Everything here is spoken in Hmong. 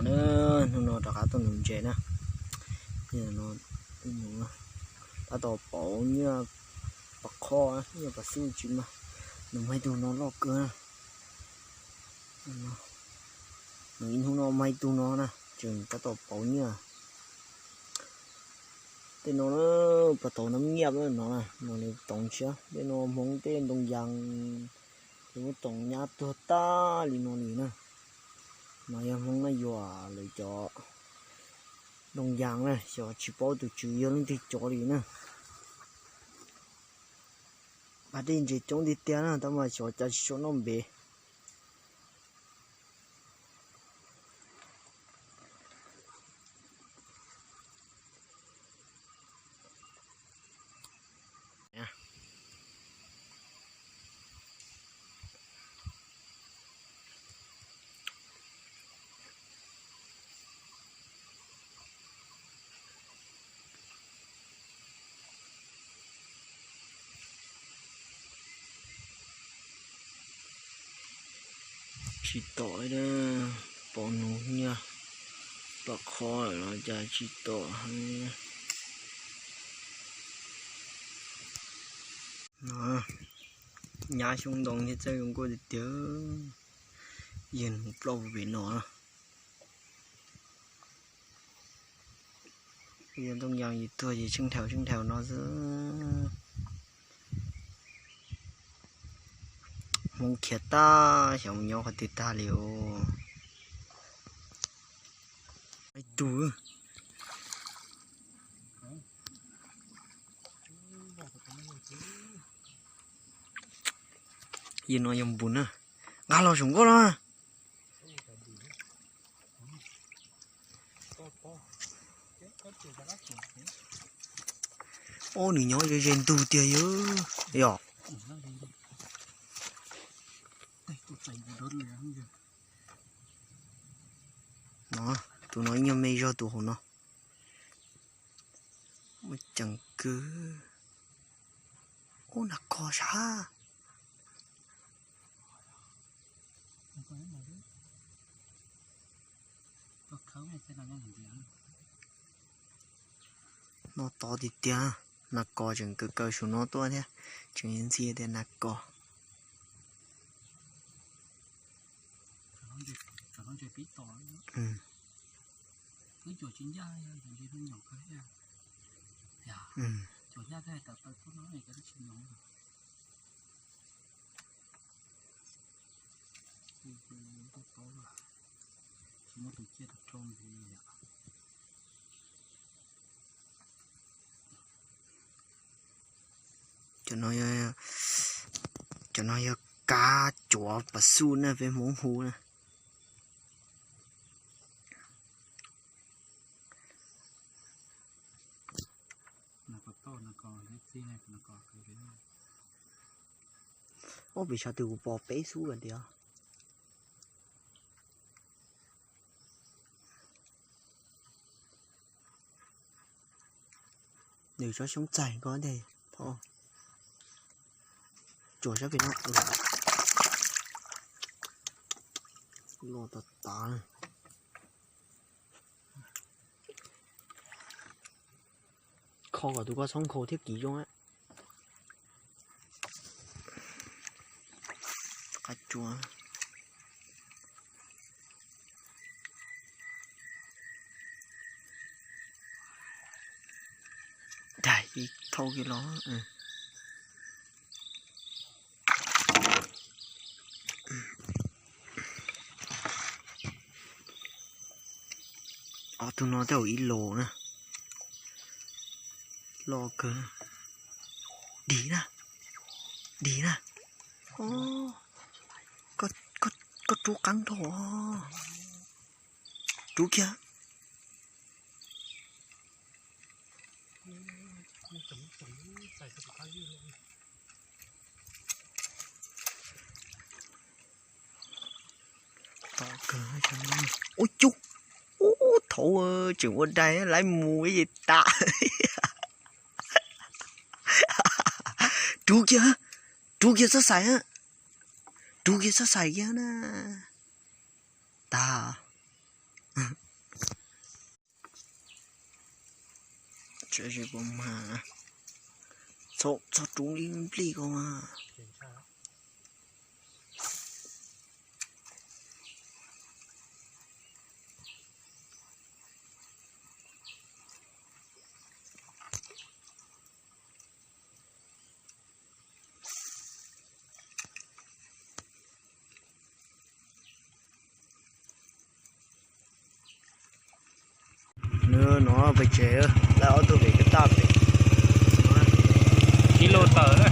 Hnub no rov qab tuaj nuv ntses na. Tab tom pauv nyiaj pas khob, nyiaj pas xub tsis mag. Nws mag ib tug no loj kawg na. Nws ib hnub no mag ib tug no na, tseem tab tom pauv nyiaj. Tej no na, pas tau nab nyiaj no na, no nws toov tshiab. Tej no Hmoob tej ntoo yas, ces muab toov nyab tuag tag li no li na. No yog Hmoob na, yuam lawv cov ntoo yas na, xyov tsis paub tus tswv yog leej twg cov li na. Pas dej ntses coob tiag tiag na, tab mas xyov cas tsis tshua noj npev. Tsis tom, pom nws nyiaj pas khob los cas tsis tom. Nyab xyoob ntoo thiab txawj zoo nkauj tiag tiag. Yog nws ploj pem no. Yog ntoo yas yus tuag ces tsheej dhau tsheej dhau no xwb. Hmoob khiav tag, xyov mus nyob qhov twg tag li os. Ib tug. Yog no yog npus na. Nqa los saum nkauj los. Ob, nws nyob ze ze ntug tiag yom. No, tus no ib nyuag me zog tus hauv no. Ua ceev kawg. Ub, nas kos sab. No tod tiag tiag, nas kos tseem kaw kaw saum no tuaj thiab, tseem ntxhi tias nas kos. Cov no yog kab cuav pas xuj na, peb Hmoob hu na. Ub, pem sab twg kuv pom peb xub tiag. Nws tsob xyoob txaij ko ntag. Tsuas sab pem no. Los tas tas. Kho kom tus koj txhob nkhaus thiab kiv zoo. Qab tsuas. Daim ib thauj kiag los. Ob tug no tej zaum ib los na. Loj kawg. Dim na. Dim na. Koj rub qeeb dhau. Rub kiag. Ua cub. Ub, thaum tseem ua dais lawv mus ces tas. Rub kiag, rub kiag txhob xais, rub kiag txhob xais kiag na. Tas. Txhob, txhob rub li nplij ko mas. Nws no pes tsev, lawv ob tug pem ko tag pem. Ib lub tawm.